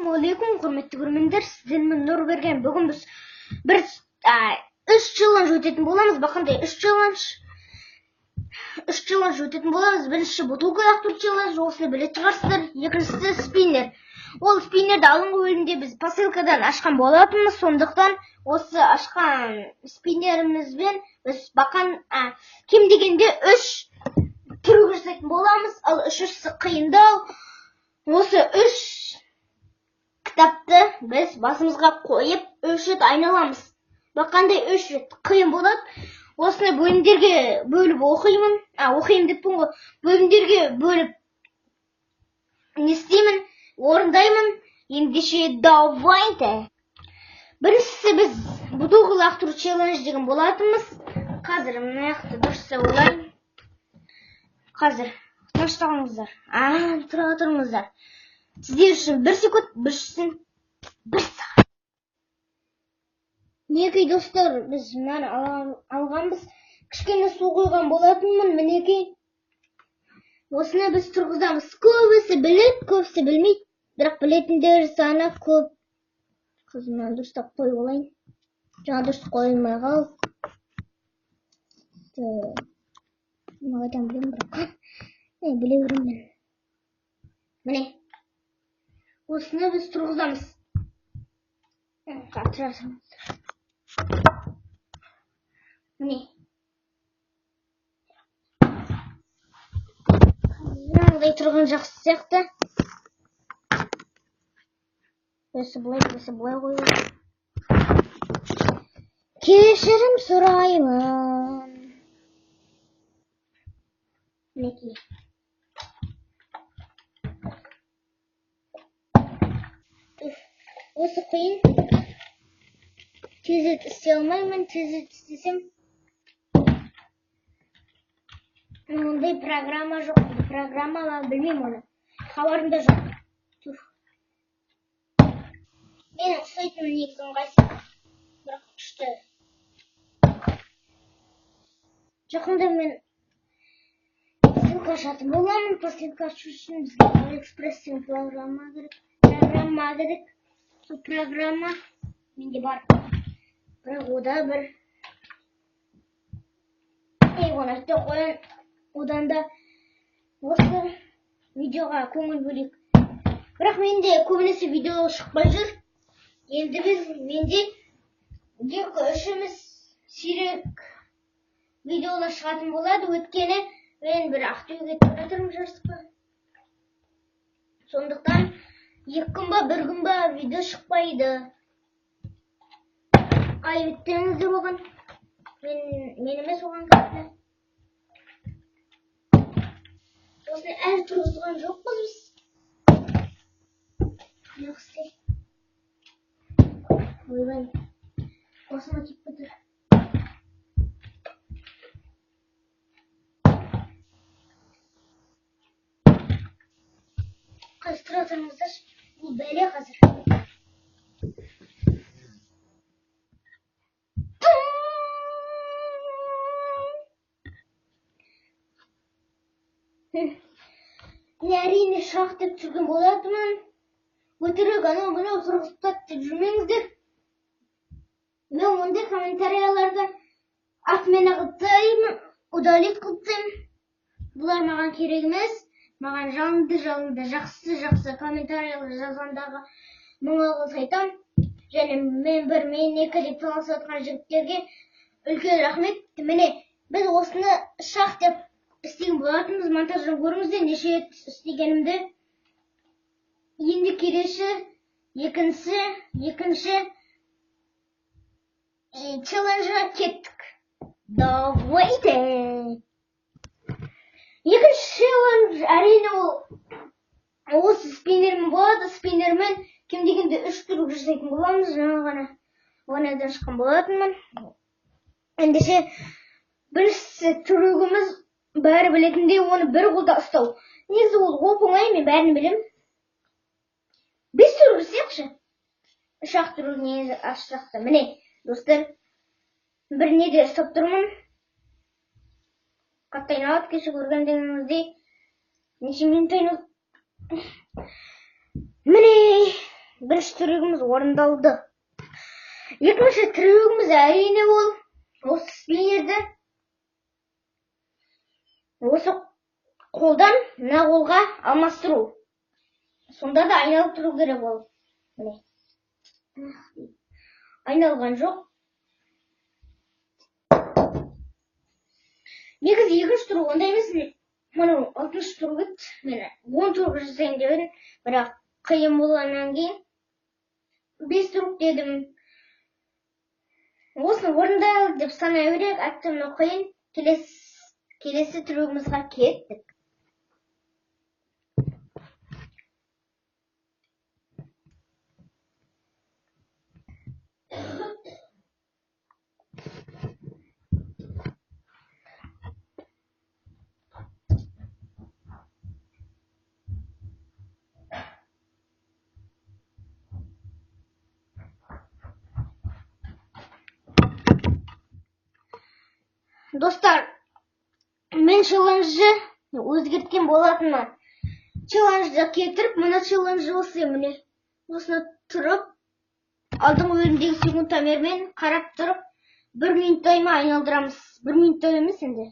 Алейкум, құрметті көрермендер, сіздермен Нұрберген. Бүгін біз бір үш челлендж өтетін боламыз. Бақандай үш челлендж. Үш челлендж өтетін боламыз. Біріншісі бутылка лақтыру челлендж, осыны білетін шығарсыздар. Екіншісі спиннер. Ол спиннерді алдыңғы бөлімде біз посылкадан ашқан болатынбыз. Сондықтан осы ашқан спиннерімізбен біз бақан кем дегенде үш трюк жасайтын боламыз. Ал үшіншісі қиындау. Осы үш кітапты біз басымызға қойып үш рет айналамыз. Бақандай үш рет қиын болады. Осыны бөлімдерге бөліп оқимын. Оқимын деппін ғой. Бөлімдерге бөліп не істеймін, орындаймын. Ендеше давайте. Біріншісі біз бутылка лақтыру челлендж деген болатынбыз. Қазір мына жақты дұрыс ойлайын. Қазір тынышталыңыздар. Тұра тұрыңыздар. Сіздер үшін 1 секунд, бір үшін 1 сағат. Мінекей достар, біз мынаны алғанбыз. Кішкене су құйған болатынмын, мінекей. Осыны біз тұрғызамыз. Көбісі біледі, көбісі білмейді. Бірақ білетіндер саны көп. Қазір мынаны дұрыстап қойып алайын. Жаңа дұрыс қойылмай қалды. Мына қайдан білемін бірақ. Біле беремін мен. Міне. Осыны біз тұрғызамыз. Тұра. Міне. Мынандай тұрған жақсы сияқты. Бірісі былай, бірісі былай қойылады. Кешірім сұраймын. Мінекей. Осы қиын. Тез істей алмаймын, тез істесем ондай программа жоқ. Программа ма білмеймін оны. Хабарым да жоқ. Менің ұқсайтыным негізі ыңғайсыз, бірақ күшті. Жақында мен посылка ашатын боламын. Посылка ашу үшін бізге Алиэкспресс деген программа керек. Программа керек. Сол программа менде бар. Бірақ ода бір оны айтпай қояйын. Одан да осы видеоға көңіл бөлейік. Бірақ менде көбінесе видео шықпай жүр. Енді біз менде екі-үшіміз сирек видеолар шығатын болады. Өйткені мен бір Ақтөбеге кетіп жатырмын жарысқа. Сондықтан 2 күн ба, 1 күн ба видео шықпайды. Айып етпеңіздер оған. Мен емес оған кінәлі. Осыны әлі тұрғызған жоқпыз біз. Жақсы. Ойбай. Басыма тиіп кетір. Қазір тұра тұрыңыздаршы. Бұл бәле қазір. Мен әрине шақ деп түсірген болатынмын. Өтірік анау мынау тұрғызып тастады деп жүрмеңіздер. Мен ондай комментарияларды отмена қылып тастаймын, удалить қылып тастаймын. Бұлар маған керек емес. Маған жалынды-жалынды, жақсы-жақсы комментариялар жазғандарға мың алғыс айтамын. Және мен бір, мен екі деп таласып жатқан жігіттерге үлкен рахмет. Міне, біз осыны шақ деп істеген болатынбыз. Монтаждан көріңіздер неше рет істегенімді. Енді келесі екінші челленджға кеттік. Давайте. Екінші челлендж әрине ол осы спиннермен болады. Спиннермен кем дегенде 3 трюк жасайтын боламыз. Жаңа ғана ваннадан шыққан болатынмын. Ендеше біріншісі трюгіміз бәрі білетіндей оны бір қолда ұстау. Негізі ол оп-оңай, мен бәрін білемін. 5 трюк жасайықшы. 3-ақ трюк негізі ашсақ та. Міне, достар, бір неде ұстап тұрмын. Қатты айналады, кеше көргендеріңіздей. Неше минут айналды. Міне, Бірінші трюгіміз орындалды. Екінші трюгіміз әрине ол осы спиннерді осы қолдан мына қолға алмастыру. Сонда да айналып тұру керек ол. Міне. Айналған жоқ. Негізі екінші трюк ондай емес. Мынау алтыншы трюк еді. Мен 10 трюк жасайын деп едім, бірақ қиын болғаннан кейін 5 трюк дедім. Осыны орындалды деп санай берейік, әттең мынау қиын. Келесі трюгімізге кеттік. Достар, мен челленджді өзгерткен болатынмын. Челленджді кетіріп, мына челленджді осы міне. Осыны тұрып, алдыңғы бөлімдегі секундомермен қарап тұрып, 1 минуттай ма айналдырамыз. 1 минуттай емес енді.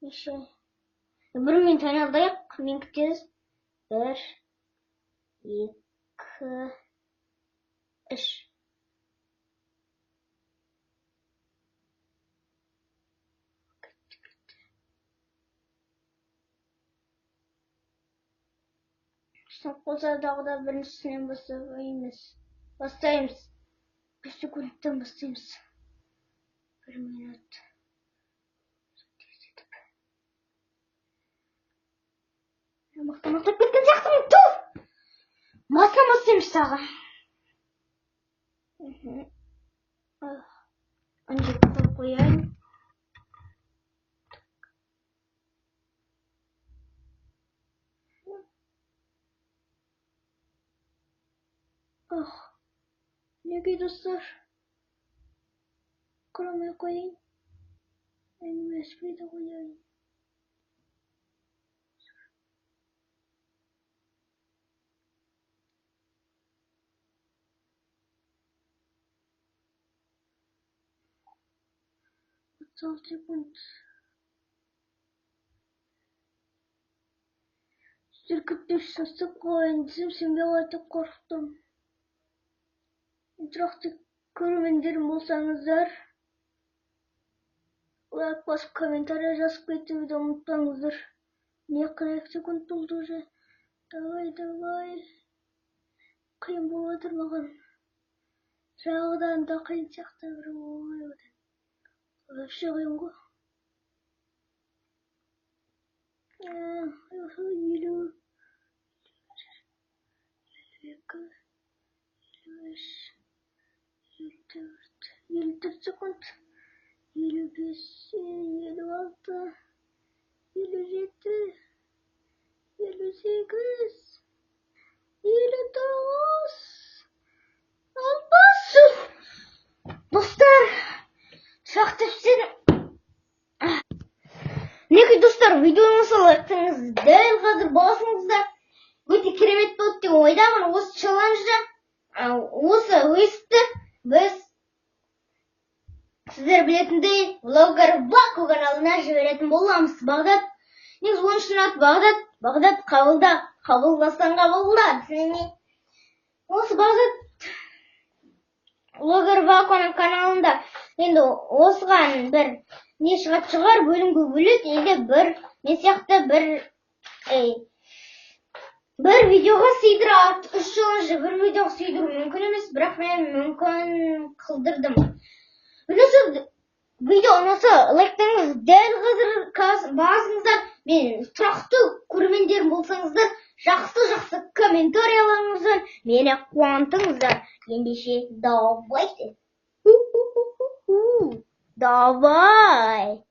Неше? 1 минут айналдырайық, мен күтеміз. 1, 2, 3. Болса дағы да біріншісінен бастаймыз. 1 секундтан бастаймыз. 1 минут. Мақтап кеткен сияқтымын. Ту! Басынан бастаймыз тағы. Ана жерге қойып қояйын. Ах, неге достар? Қарамай қояйын. Әңгімелеспей де қояйын. 36 секунд. Сіздер күтпей састып қояйын десем, сенбей қайтып қорықтым. Тұрақты көрермендерім болсаңыздар, лайк басып комментарий жазып кетуді ұмытпаңыздар. Не 42 секунд болды уже. Давай, давай. Қиын болып жатыр маған. Жағыдан да қиын сияқты бір ой одан. Вообще қиын ғой. 50, 52, 53, 54, 54 секунд, 55, 56, 57, 58, 59, 60. Достар, тұрақты істедім. Мінекей достар, видеоны лайктаңыз, дәл қазір басыңыздар. Өте керемет болды деп ойдамын. Осы челленджді, осы өйсті біз сіздер білетіндей влогер Баку каналына жіберетін боламыз. Бағдат, негізі оның шын аты Бағдат. Бағдат қабылда, қабылдасаң қабылда. Осы Бағдат влогер Бакуның каналында енді осыған бір не шығатын шығар, бөлімге бөледі, или бір мен сияқты бір видеоға сыйдырады. 3 челленджді бір видеоға сыйдыру мүмкін емес, бірақ мен мүмкін қылдырдым. Видео ұнаса лайктаңыз, дәл қазір басыңыздар. Мен тұрақты көрермендерім болсаңыздар, жақсы-жақсы комментарияларыңызбен мені қуантыңыздар. Ендеше давайте. Давай.